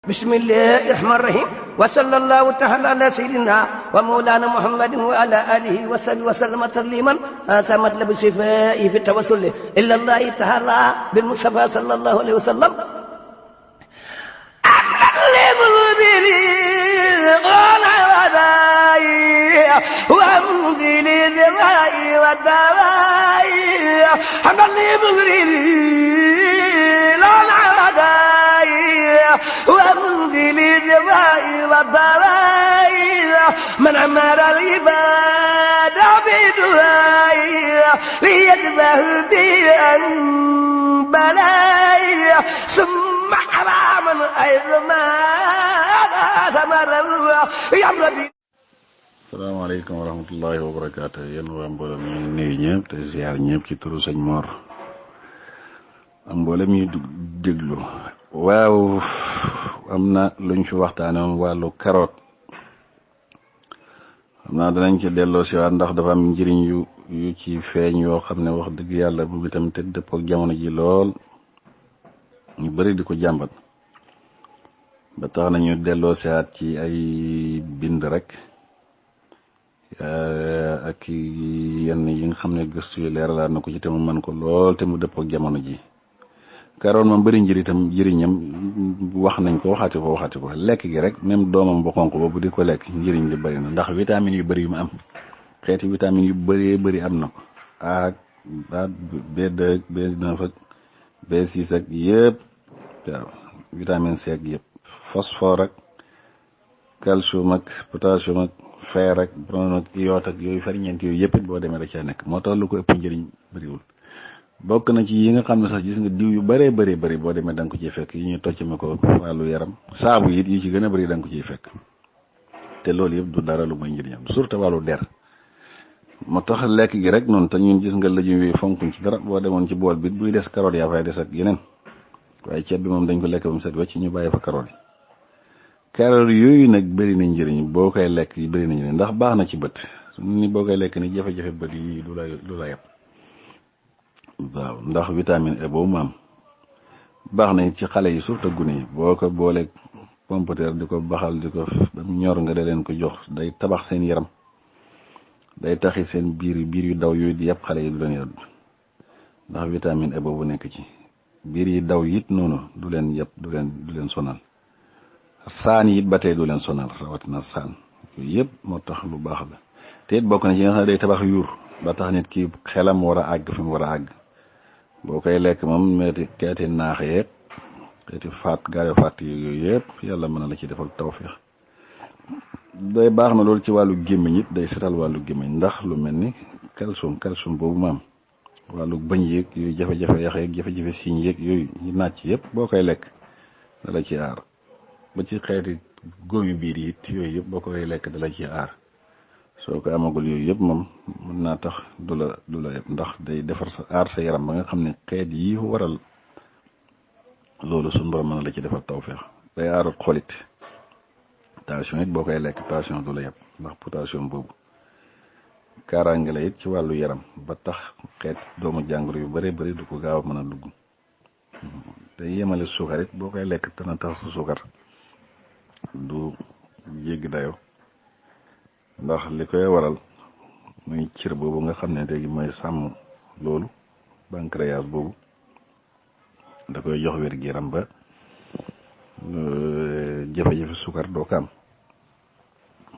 bismillahi rahmani rahim wa sallallahu ta'ala ala sayyidina wa mawlana muhammadin wa ala alihi wa sahbihi wa sallama tasliman samat labi shifaa'i fi tawassul illa allahi ta'ala bil mustafa sallallahu alayhi wa sallam ومنزل الجبال والضرائر من عمر العباد بدعائر ليجبه بأن بلايا ثم حراما أيضا ثمر يمرضي. Asalaamaaleykum wa rahmatullahi wa barakaatu. Yéen waa mbooloo mi ñu nuyu ñëpp te ziar ñëpp ci turu sëñ Mor am mbooloo mi déglu. waaw am na luñ fi waxtaanoon wàllu carotte xam naa danañ ci delloo si waat ndax dafa am njëriñ yu ci feeñ yoo xam ne wax dëgg yàlla bu itam te dëppoo ak jamono ji lool ñu bari di ko jàmbat ba tax nañu delloo si waat ci ay bind rek ak yenn yi nga xam ne gëstu yu leeralaat na ko ci te mu mën ko lool te mu dëppoo ak jamono ji. carotte moom bëri njëriñam wax nañ ko waxati ko lekk gi rek même doomam bu xonq boobu di ko lekk njëriñ li bëri na ndax vitamines yu bëri yu mu am xeeti vitamines yu bëree bëri am na ko ak B2 B9 ak B6 ak yëpp waaw vitamine C ak yëpp phosphore ak calcium ak potassium ak fer ak brom ak iode ak yooyu ferñeent yooyu yëpp it boo demee da caa nekk moo tax lu ko ëpp njëriñ bëriwul. bokk na ci yi nga xam ne sax gis nga diw yu bëree bëri boo demee da nga ko ciy fekk yi ñuy tocc ma ko wàllu yaram saabu it yi ci gën a bëri da nga ko ciy fekk te loolu yëpp du dara lu muy njëriñam surtout wàllu der moo tax lekk gi rek noonu te ñun gis nga lëjum wi fonkuñ ci dara boo demoon ci bool bi buy des carotte yaa fay des ak yeneen waaye ceeb bi moom dañ ko lekk ba mu set wecc ñu bàyyi fa carotte yi carotte yooyu nag bëri na njëriñ boo koy lekk yi bëri na njëriñ ndax baax na ci bët ni boo koy lekk ni jafe-jafe bët yi du la yeb waaw ndax vitamine E boobu mu am baax na ci xale yi surtout gune yi boo ko booleeg pompeterre di ko baxal di ko ñor nga da leen ko jox day tabax seen yaram day taxi seen biir yu daw yooyu di yëpp xale yi du leen yëpp ndax vitamine E boobu nekk ci biir yi daw it noonu du leen yëpp du leen sonal saan yi it ba tey du leen sonal rawatina saan yooyu yëpp moo tax lu baax la te it bokk na ci nga xam ne day tabax yuur ba tax nit ki xelam war a àgg fi mu war a àgg boo koy lekk moom meeti keeti naax yeeg keeti gaayo faat yooyu yëpp yàlla mën na la ci defal tawfeex day baax na loolu ci wàllu gémmiñ it day setal wàllu gémmiñ ndax lu mel ni calcium boobu maam wàllu bëñ yeeg yooyu jafe-jafe yax yeeg jafe-jafe siiñ yeeg yooyu naaj yëpp boo koy lekk dala ci aar ba ci xeeti góoyu biir yi it yooyu yëpp boo koy lekk dala ci aar soo ko amagul yooyu yëpp moom mën naa tax du la yëpp ndax day defar sa aar sa yaram ba nga xam ne xeet yi waral loolu suñu borom mën na la ci defar tawfeex day aaral xolit tension it boo koy lekk tension du la yëpp ndax potassium boobu kaaraange la it ci wàllu yaram ba tax xeet doomu jàngoro yu bëree bëri du ko gaaw a mën a dugg day yemale suukar it boo koy lekk dana tax sa suukar du jéggi dayoo ndax li koy waral muy cër boobu nga xam ne léegi mooy sàmm loolu pancréas boobu da koy jox wér gi yaram ba jafe-jafe sukar doo ko am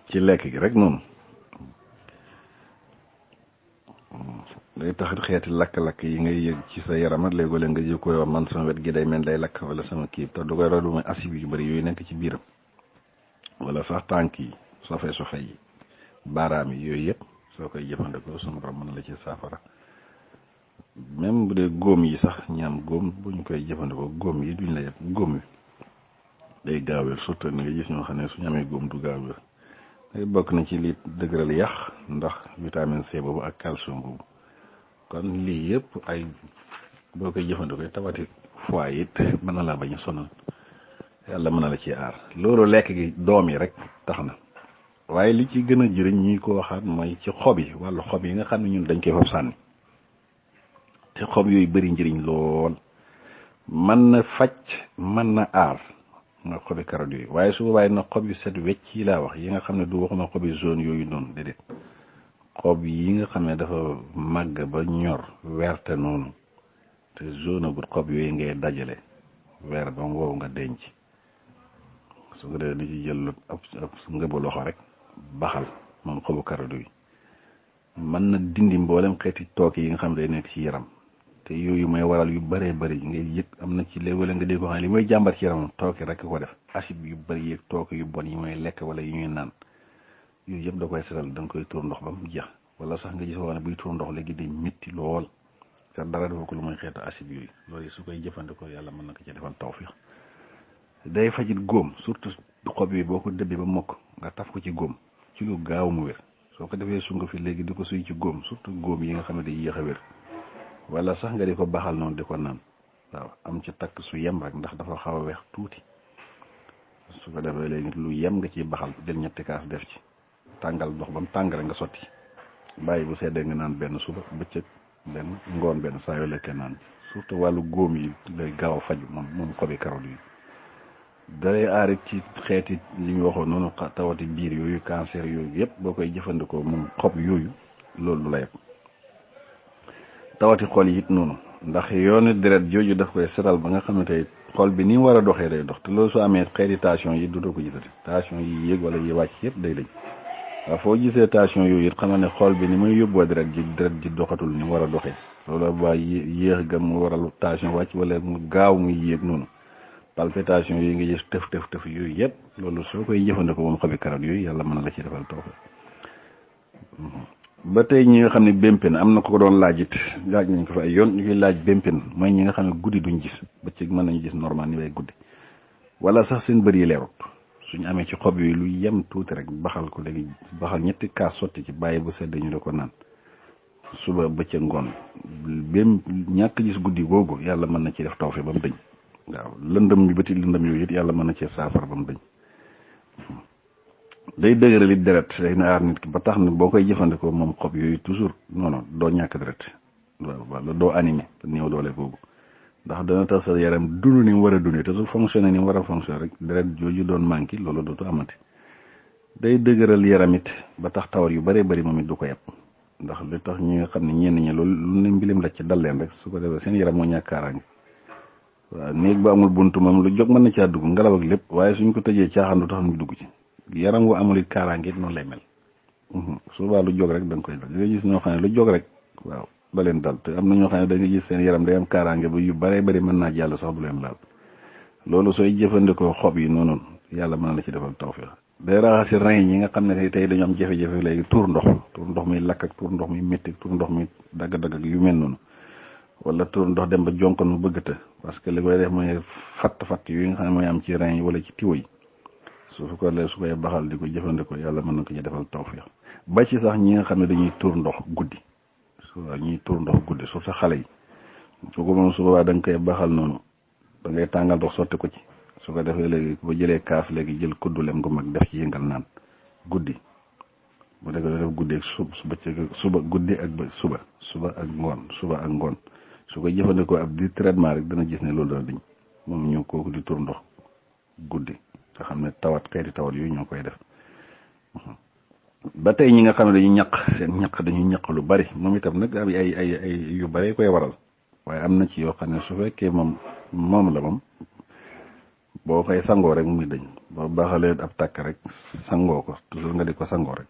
ci lekk gi rek noonu day tax xeeti lakk-lakk yi ngay yëg ci sa yaram léegoo-léeg nga jël koy wax man sama wet gi day mel day lakk wala sama kii te du koy rodu mooy acide yu bëri yooyu nekk ci biiram wala sax tànk yi sofe yi baaraam yi yooyu yëpp soo koy jëfandikoo suñu borom mën na la ci saafara même bu dee góom yi sax ñaam góom bu ñu koy jëfandikoo góom yi duñ la yëpp góom yi day gaawér surtout ni nga gis ñoo xam ne suñu amee góom du gaawér day bokk na ci li dëgëral yax ndax vitamine C boobu ak calcium boobu kon lii yëpp ay boo koy jëfandikoo tawati foie it mën na laa bañ a sonal yàlla mën na la ci aar loolu lekk gi doom yi rek tax na waaye li ci gën a jëriñ ñuy ko waxaat mooy ci xob yi wàllu xob yi nga xam ne ñun dañ koy xob sànni te xob yooyu bëri njëriñ lool mën na faj mën na aar nga xobi carotte yooyu waaye su boobaa nag xob yu set wecc yi laa wax yi nga xam ne du waxuma xobi jaune yooyu noonu déedéet xob yi nga xam ne dafa màgg ba ñor werte noonu te jaune agul xob yooyu ngay dajale weer ba mu wow nga denc su ko defee di ci jël ab ngëbu loxo rek baxal moom xobu carotte yi mën na dindi mboolem xeeti tooke yi nga xam ne day nekk ci yaram te yooyu mooy waral yu bëree bëri ngay yëg am na ci léeg wala nga dégg ko xam ne li mooy jàmbat ci yaram tooke rek ko def acide yu bëri yeeg tooke yu bon yi mooy lekk wala yi ñuy naan yooyu yëpp da koy setal da nga koy tuur ndox ba mu jeex wala sax nga gis woo ne buy tuur ndox léegi day métti lool te dara dafa ko lu mooy xeetu acide yooyu loolu su koy jëfandikoo yàlla mën na ko ci defal tawfiix day fajit góom surtout xob yi boo ko dëbbee ba mokk nga taf ko ci góom ci lu gaaw mu wér soo ko defee sunga fi léegi di ko suy ci góom surtout góom yi nga xam ne day yéex a wér wala sax nga di ko baxal noonu di ko naan waaw am ci takk su yem rek ndax dafa xaw a weex tuuti su ko defee léegi lu yem nga ciy baxal jël ñetti kaas def ci tàngal ndox ba mu tàng rek nga sotti bàyyi bu seddee nga naan benn suba bëccëg benn ngoon benn saa yoo lekkee naan surtout wàllu góom yi lay gaaw a faju moom xobi carotte yi dalay aarit ci xeeti li ñu waxoon noonu tawati biir yooyu cancer yooyu yëpp boo koy jëfandikoo moom xob yooyu loolu du la yëpp tawati xol yi it noonu ndax yoonu deret jooju daf koy setal ba nga xam ne tey xol bi ni mu war a doxee day dox te loolu soo amee xeeti tension yi du doo ko gisati tension yi yéeg wala yi wàcc yëpp day dañ waaw foo gisee tension yooyu it xamal ne xol bi ni muy yóbboo deret ji doxatul ni mu war a doxee loolu ba yéex ga mu waral tension wàcc wala mu gaaw muy yéeg noonu palpitation yooyu nga gis tëf yooyu yëpp loolu soo koy jëfandikoo moom xobi carotte yooyu yàlla mën na la ci defal tawfeex ba tey ñi nga xam ne bémpén am na ko doon laaj it laaj nañ ko fa ay yoon ñu koy laaj bémpén mooy ñi nga xam ne guddi duñ gis ba ci mën nañu gis normal ni way guddi wala sax seen bër yi leerut suñu amee ci xob yooyu lu yem tuuti rek baxal ko léegi baxal ñetti kaas sotti ci bàyyi bu sedd ñu di ko naan suba bëccëg ngoon bém ñàkk gis guddi googu yàlla mën na ci def tawfeex ba mu dëñ waaw lëndëm bi bëti lëndëm yooyu it yàlla mën na cee saafara ba mu dañ day dëgëral it deret day na aar nit ki ba tax na boo koy jëfandikoo moom xob yooyu toujours non doo ñàkk deret waaw doo animé te néew doole googu ndax dana tax sa yaram dund ni mu war a dundee te su fonctionné ni mu war a fonctionné rek deret jooju doon manqué loolu dootu amati day dëgëral yaram it ba tax tawar yu bëree bëri moom it du ko yàpp ndax li tax ñi nga xam ne ñenn ñi loolu lu ne mbilim la ci dal leen rek su ko defee seen yaram moo ñàkk kaaraange waaw néeg ba amul buntu moom lu jóg mën na caa dugg ngelaw ak lépp waaye suñ ko tëjee caaxaan du tax ñu dugg ci yaram wu amul it kaaraange it noonu lay mel souvent lu jóg rek da nga koy dal da nga gis ñoo xam ne lu jóg rek waaw ba leen dal te am na ñoo xam ne da nga gis seen yaram day am kaaraange ba yu bëree bëri mën naa jàll sax du leen laal loolu sooy jëfandikoo xob yi noonu yàlla mën na la ci defal tawfeex day raxasi rein yi nga xam ne tey dañoo am jafe-jafe léegi tuur ndox muy lakk ak tuur ndox muy métti tuur ndox muy dagg-dagg ak yu mel noonu wala tuur ndox dem ba jonkan mu bëgg te parce que li koy def mooy fatt yooyu nga xam ne mooy am ci rein yi wala ci tiwo yi su koy baxal di ko jëfandikoo yàlla mën na ko ci defal tawfeex ba ci sax ñi nga xam ne dañuy tuur ndox guddi ñuy tuur ndox guddi surtout xale yi su ko moom su boobaa da nga koy baxal noonu da ngay tàngal ndox sotti ko ci su ko defee léegi ba jëlee kaas léegi jël kuddu lem gu mag def ci yëngal naan guddi bu dee ko def guddi ak suba guddi ak suba ak ngoon su ko jëfandikoo ab di traitement rek dana gis ne loolu dana diñ moom ñu kooku di tur ndox guddi nga xam ne xeeti tawat yooyu ñoo koy def ba tey ñi nga xam ne dañuy ñaq dañuy ñaq lu bari moom itam nag ay yu bari koy waral waaye am na ci yoo xam ne su fekkee moom la moom boo koy sangoo rek muy dañ boo baaxalee ab tàkk rek sangoo ko toujours nga di ko sangoo rek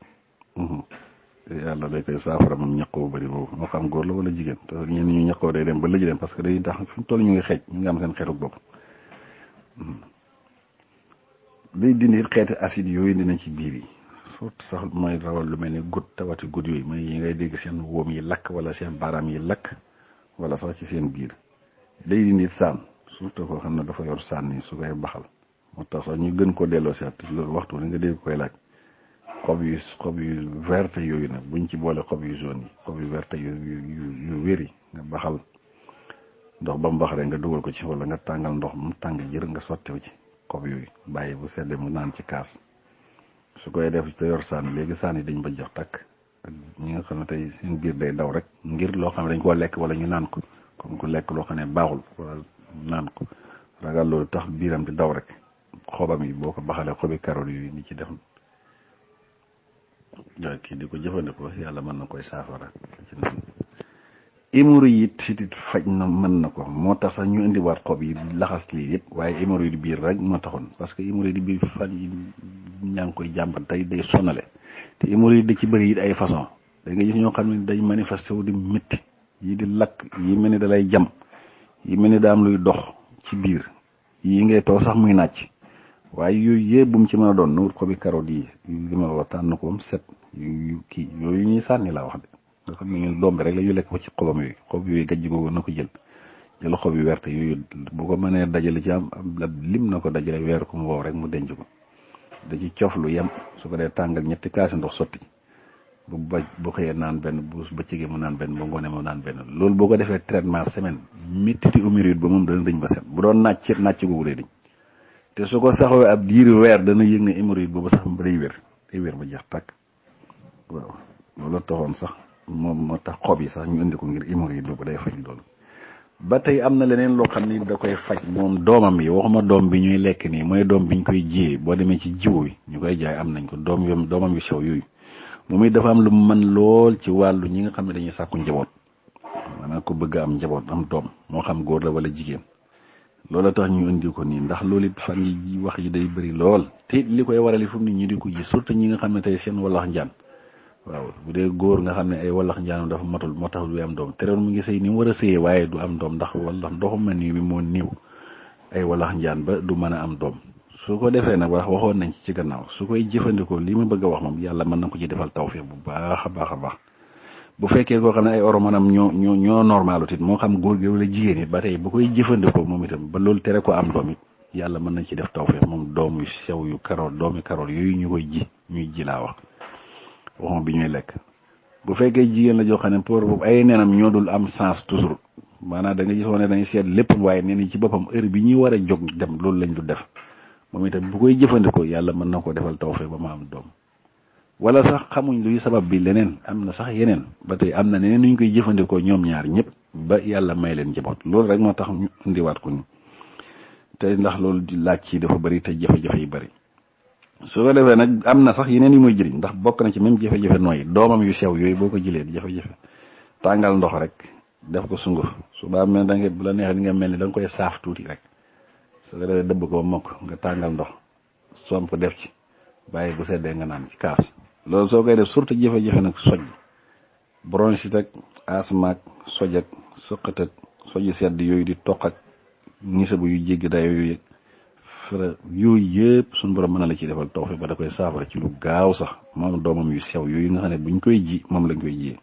yàlla day koy saafara moom ñaq bu bëri boobu moo xam góor la wala jigéen te ñenn ñu ñaqoo day dem ba lëj dem parce que day tax fi mu toll ñu ngi xeej ñu ngi am seen xeetu bopp day dindi xeeti acide yooyu dina ci biir yi surtout sax mooy rawal lu mel ni tawati gud yooyu mooy yi ngay dégg seen wóom yi lakk wala seen baaraam yi lakk wala sax ci seen biir day dindi saan surtout koo xam ne dafa yor saan ni su koy baxal moo tax sax ñu gën koo delloo seet loolu waxtu ni nga dégg koy laaj xob yu verte yooyu nag buñ ci boole xob yu jaune yi xob yu verte yu wéri nga baxal ndox ba mu bax rek nga dugal ko ci wala nga tàngal ndox mu tàng jër nga sottew ci xob yooyu bàyyi bu seddee mu naan ci kaas su koy def te yor saan léegi saan yi dañ ba jox takk ak ñi nga xam ne tey seen biir day daw rek ngir loo xam ne dañ koo lekk wala ñu naan ko comme ku lekk loo xam ne baaxul wala naan ko ragal loolu tax biiram di daw rek xobam yi boo ko baxalee xobi carotte yooyu ni ci def kii di ko jëfandikoo yàlla mën na koy saafara ci noonu. hémorroïde sitit faj na mën na ko moo tax sax ñu indiwaat xob yi laxas lii yëpp waaye hémorroïde biir rek moo taxoon parce que hémorroïde biir fan yi ñaa ngi koy jàmbat tey day sonale te hémorroïde da ci bëri it ay façon da nga gis ñoo xam ne day manifesté wu di métti yi di lakk yi mel ni da lay jam yi mel ni daa am luy dox ci biir yi ngay toog sax muy nàcc waaye yooyu yëpp bu mu ci mën a doon na wut xobi carotte yi li ma la wax tànn ko am set yu kii yooyu ñuy sànni laa wax de nga xam ne ñun doom bi rek la yu lekk ko ci xobam yooyu xob yooyu gajj googu na ko jël xob yu werte yooyu bu ko mënee dajale ci am lim na ko dajale weer ko mu wow rek mu denc ko da ci coof lu yem su ko dee tàngal ñetti kaasi ndox sotti bu xëyee naan benn bu bëccëgee mu naan benn bu ngoonee mu naan benn loolu boo ko defee traitement semaine méttiti hémorroïde ba moom dana dañ ba set bu doon nàcc googu day dañ te su ko saxoo ab diiri weer dana yëg ne hémorroïde boobu sax day wér ba jeex tàkk waaw loolu taxoon sax moom moo tax xob yi sax ñu indi ko ngir hémorroïde boobu day faj loolu. ba tey am na leneen loo xam ni da koy faj moom doomam yi waxuma doom bi ñuy lekk nii mooy doom bi ñu koy jiyee boo demee ci jiwu bi ñu koy jaay am nañ ko doomam yu sew yooyu moom it dafa am lu mën lool ci wàllu ñi nga xam ne dañuy sàkku njaboot maanaam ko bëgg am njaboot am doom moo xam góor la wala jigéen loola tax ñu indi ko nii ndax loolu it fan yi wax yi day bëri lool te li koy warali fu mu nit ñi di ko ji surtout ñi nga xam ne tey seen wallax njaan waaw bu dee góor nga xam ne ay wallax njaanam dafa matul moo tax du am doom terewoon mu ngi sëy ni mu war a sëyee waaye du am doom ndax wallax ndoxu mel ni bi moo niiw ay wallax njaan ba du mën a am doom su ko defee nag waxoon nañ ci gannaaw su koy jëfandikoo li ma bëgg a wax moom yàlla mën na ko ci defal tawfeex bu baax a baax a baax bu fekkee koo xam ne ay hormonam ñoo normalu tit moo xam góor gi wala jigéen it ba tey bu koy jëfandikoo moom itam ba loolu tere ko am doom it yàlla mën nañ ci def tawfeex moom doom yu sew yu doomi karoot yooyu ñu koy ñuy ji laa wax waxuma bi ñuy lekk bu fekkee jigéen la joo xam ne pour boobu ay nenam ñoo dul am sens toujours maanaam da nga gis ne dañuy seet lépp waaye nen ci boppam heure bi ñuy war a jóg dem loolu lañ du def moom itam bu koy jëfandikoo yàlla mën na ko defal tawfeex ba ma am doom wala sax xamuñ luy sabab bi leneen am na sax yeneen ba tey am na neneen nu ñu koy jëfandikoo ñoom ñaar ñëpp ba yàlla may leen njaboot loolu rek moo tax ñu indiwaat ko ñu te ndax loolu di laaj ci dafa bëri te jafe-jafe yi bëri su ko defee nag am na sax yeneen yu muy jëriñ ndax bokk na ci même jafe-jafe nooyi doomam yu sew yooyu boo ko jëlee di jafe-jafe tàngal ndox rek def ko sunguf su baa mel da nga bu la neexee di nga mel ni da nga koy saaf tuuti rek su ko defee dëbb ko ba mokk nga tàngal ndox somp def ci bàyyi bu seddee nga naan ci kaas loolu soo koy def surtout jafe-jafe nag soj bronchite ak asthme ak soj ak sëqat ak soji sedd yooyu di toq ak nisabu yu jéggi day yooyu yooyu yëpp suñu borom mën na la ci defal tawfeex ba da koy saafara ci lu gaaw sax moom doomam yu sew yooyu nga xam ne buñ koy ji moom lañ koy jiyee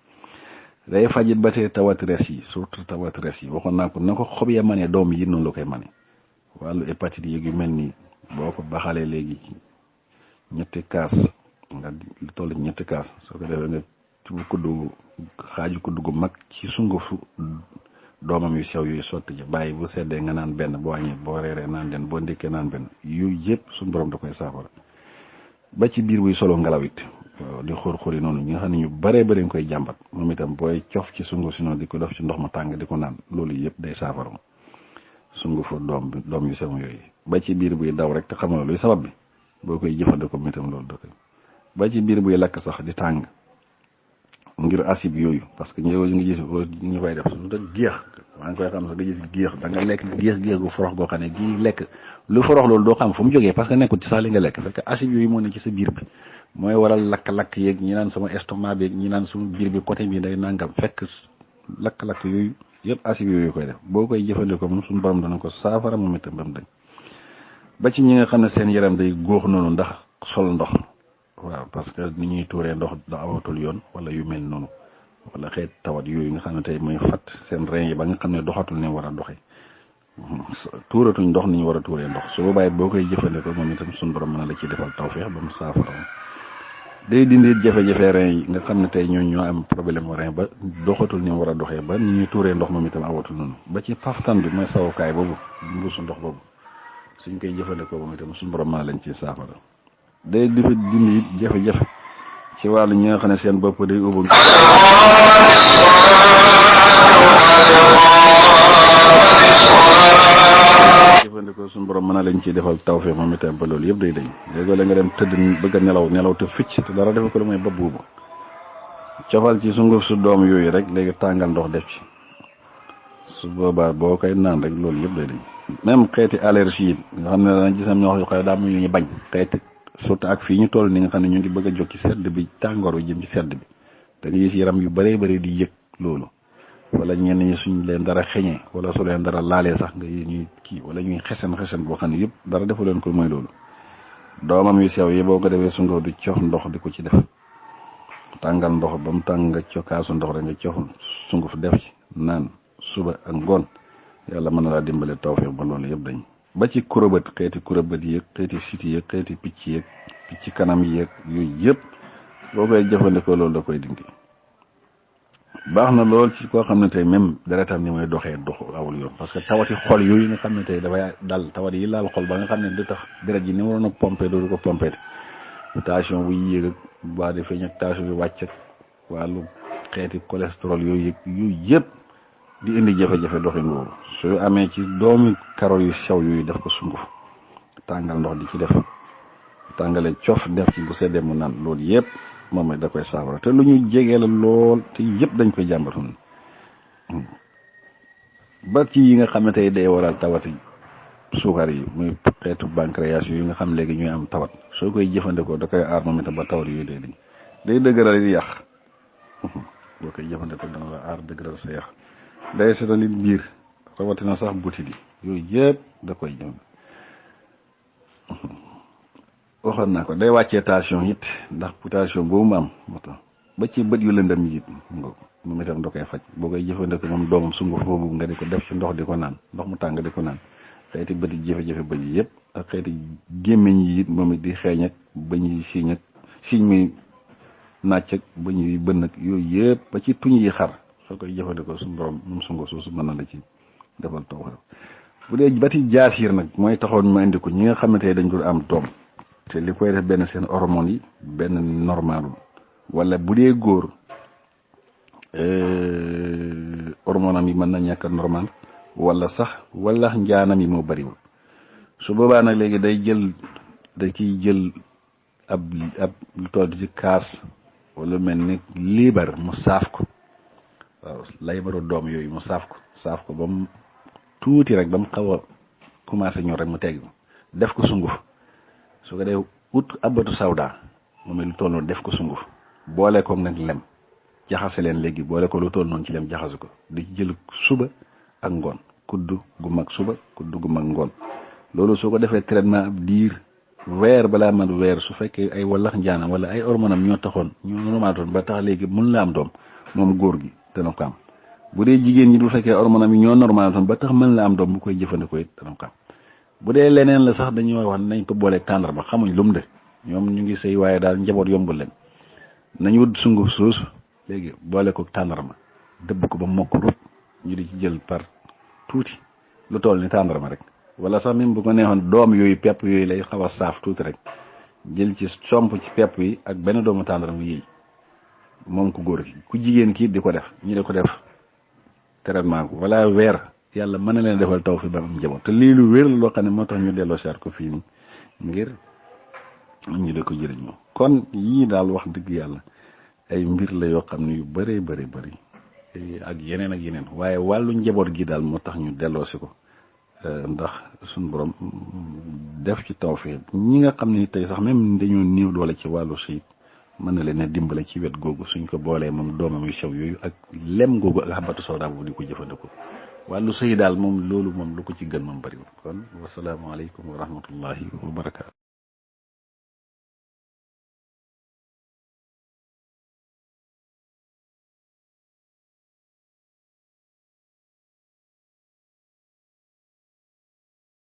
day fajit ba tey tawati res yi surtout tawati res yi waxoon naa ko na ko xob ya manee doom yi noonu la koy mane wàllu hépatite yeeg yu mel nii boo ko baxalee léegi ci ñetti kaas nga lu toll ñetti kaas soo ko defee nga ci xaaju kuddu gu mag ci sungufu doomam yu sew yooyu sotti ja bàyyi bu seddee nga naan benn boo añee boo reeree naan benn boo ndékkee naan benn yooyu yëpp suñu borom da koy saafara ba ci biir buy solo ngelaw it di xur-xuri noonu ñi nga xam ne ñu baree bari nga koy jàmbat moom itam booy cof ci sunguf si noonu di ko def ci ndox ma tàng di ko naan loolu yëpp day saafara sungufu doom yu sew yooyu ba ci biir buy daw rek te xamal luy sabab bi boo koy jëfandikoo mi itam loolu da koy ba ci biir buy lakk sax di tàng ngir acide yooyu parce que ñëw nga gis ñu fay def su da géex maa ngi koy xam sax nga gis géex da nga lekk géex gu forox goo xam ne gii lekk lu forox loolu doo xam fu mu jógee parce que nekkul ci sax li nga lekk fekk acide yooyu moo ne ci sa biir bi mooy waral lakk-lakk yeeg ñi naan sama estomac bi ñi naan sama biir bi côté bi day nangam fekk lakk-lakk yooyu yëpp acide yooyu koy def boo koy jëfandikoo moom suñu borom dana ko saafara moom itam ba mu dañ ba ci ñi nga xam ne seen yaram day góox noonu ndax sol ndox waaw parce que ni ñuy tuuree ndox da awatul yoon wala yu mel noonu wala xeet tawat yooyu nga xam ne tey mooy fat seen rein yi ba nga xam ne doxatul ne war a doxee tuuratuñ ndox ni ñu war a tuuree ndox su boobaa boo koy jëfandikoo moom itam suñu borom mën na la ci defal tawfeex ba mu saafara day dindi jafe-jafe rein yi nga xam ne tey ñoo am problème rein ba doxatul ni mu war a doxee ba ni ñuy tuuree ndox moom itam awatul noonu ba ci paftan bi mooy sawukaay boobu mbuusu ndox boobu suñ koy jëfandikoo moom itam suñu borom mën na lañ ci saafara day di fa dindi it jafe-jafe ci wàllu ñi nga xam ne seen bopp day ubbu jëfandikoo jëfandikoo suñu borom mën na lañ ciy defal tawfeex moom itam ba loolu yëpp day dañ léegoo la nga dem tëdd bëgg a nelaw te ficc te dara defe ko lu mooy bopp buubu cofal ci sunguf su doom yooyu rek léegi tàngal ndox def ci su boobaa boo koy naan rek loolu yëpp day dañ même xeeti allergie yi nga xam ne dana gisam ñoo xam ne daa mu ñu bañ xeeti surtout ak fii ñu toll ni nga xam ne ñu ngi bëgg a jóg ci sedd bi tàngoor bi jëm ci sedd bi da nga gis yaram yu bëree bëri di yëg loolu wala ñenn ñi suñ leen dara xeñee wala su leen dara laalee sax nga ñuy kii wala ñuy xesen boo xam ne yëpp dara defu leen ko mooy loolu doomam yu sew yi boo ko defee sunguf du cox ndox di ko ci def tàngal ndox ba mu tàng nga cokaasu ndox rek nga cox sunguf def ci naan suba ak ngoon yàlla mën na laa dimbale tawfeex ba loolu yëpp dañ ba ci kurobët xeeti kurobët yëg xeeti siti yëg xeeti picc yëg picc kanam yëg yooyu yëpp boo koy jëfandikoo loolu da koy dindi baax na lool ci koo xam ne tey même deretam ni mooy doxee awul yoon parce que tawati xol yooyu nga xam ne tey dafay dal tawat yi laal xol ba nga xam ne du tax deret ji ni waroon a pompé dootu ko pompé tension buy yéeg ak waa di feeñ ak tension bi wàcc ak wàllu xeeti cholestérol yooyu yëpp di indi jafe-jafe doxin boobu su amee ci doomi karol yu sew yooyu def ko sunguf tàngal ndox di ci def tàngale cof def ci bu seddee mu naan loolu yëpp moom da koy saafara te lu ñu jegee la lool te yëpp dañ koy jàmbatoon ba ci yi nga xam ne tey day waral tawati suukar yi muy xeetu pancréas yu nga xam léegi ñuy am tawat soo koy jëfandikoo da koy aar moom itam ba tawat yooyu day dëgëral di yàq boo koy jëfandikoo dana la aar dëgëral sa yàq day seetal it biir rawatina sax butit yi yooyu yëpp da koy jëm waxoon naa ko day wàccee tension it ndax tension boobu mu am moo tax ba ci bët yu lëndëm yi it moom itam da koy faj boo koy jëfandikoo moom doomam sunguf boobu nga di ko def ci ndox di ko naan ndox mu tàng di ko naan xeeti bët yi jafe-jafe bët yi yëpp ak xeeti gémmiñ yi it moom it di xeeñ ak bañ yi siiñ ak siiñ muy nàcc ak bañ yi bënn ak yooyu yëpp ba ci tuñ yi xar soo koy jëfandikoo suñu borom moom sunguf soosu mën na la ci defal taw bu dee bati jaasiir nag mooy taxoon ma indi ko ñi nga xam ne tey dañ dul am doom te li koy def benn seen hormones yi benn normalul wala bu dee góor hormone am yi mën na ñàkk normal wala sax wala njaanam yi moo bariwul su boobaa nag léegi da ciy jël ab lu toll ci kaas wala mel ni liibar mu saaf ko waaw laybaru doom yooyu mu saaf ko ba mu tuuti rek ba mu xaw a commencé ñor rek mu tegg def ko sunguf su ko dee ut abatu sawda moom lu toll noonu def ko sunguf boole ko nag lem jaxase leen léegi boole ko lu toll noonu ci lem jaxase ko di ci jël suba ak ngoon kuddu gu mag suba kuddu gu mag ngoon loolu soo ko defee traitement ab diir weer balaa man weer su fekkee ay wallax njaanam wala ay hormonam ñoo taxoon ñoo normaltoon ba tax léegi mun la am doom moom góor gi dana ko am bu dee jigéen ñi du fekkee hormonam yi ñoo normaltoon ba tax mën la am doom bu koy jëfandikoo it dana ko am bu dee leneen la sax dañuy wax nañ ko booleeg tàndarma xamuñ lum de ñoom ñu ngi sëy waaye daal njaboot yombul leen nañ wut sunguf soosu léegi boole ko tàndarma dëbb ko ba mokk rut ñu di ci jël par tuuti lu toll ni tàndarma rek wala sax même bu ko neexoon doom yooyu pepp yooyu lay xaw a saaf tuuti rek jël ci somp ci pepp yi ak benn doomu tàndarma yi moom ku góor ki ku jigéen kii di ko def ñu di ko def traitement ko wala weer yàlla mën na leen defal taw fi ba am njaboot te lii lu wér la loo xam ne moo tax ñu delloo seet ko fii nii ngir ñu di ko jëriñoo kon yii daal wax dëgg yàlla ay mbir la yoo xam ne yu bëree bëri ak yeneen waaye wàllu njaboot gi daal moo tax ñu delloo si ko ndax suñu borom def ci tawfeex ñi nga xam ne tey sax même dañoo néew doole ci wàllu sëyit mën na leen a dimbale ci wet googu suñ ko boolee moom doomam yu sew yooyu ak lem googu ak xabatu sawda bu di ko jëfandikoo wàllu sëy daal moom loolu moom lu ko ci gën moom bëriwul kon wasalaamaaleykum wa rahmatullahi wa barakaatu.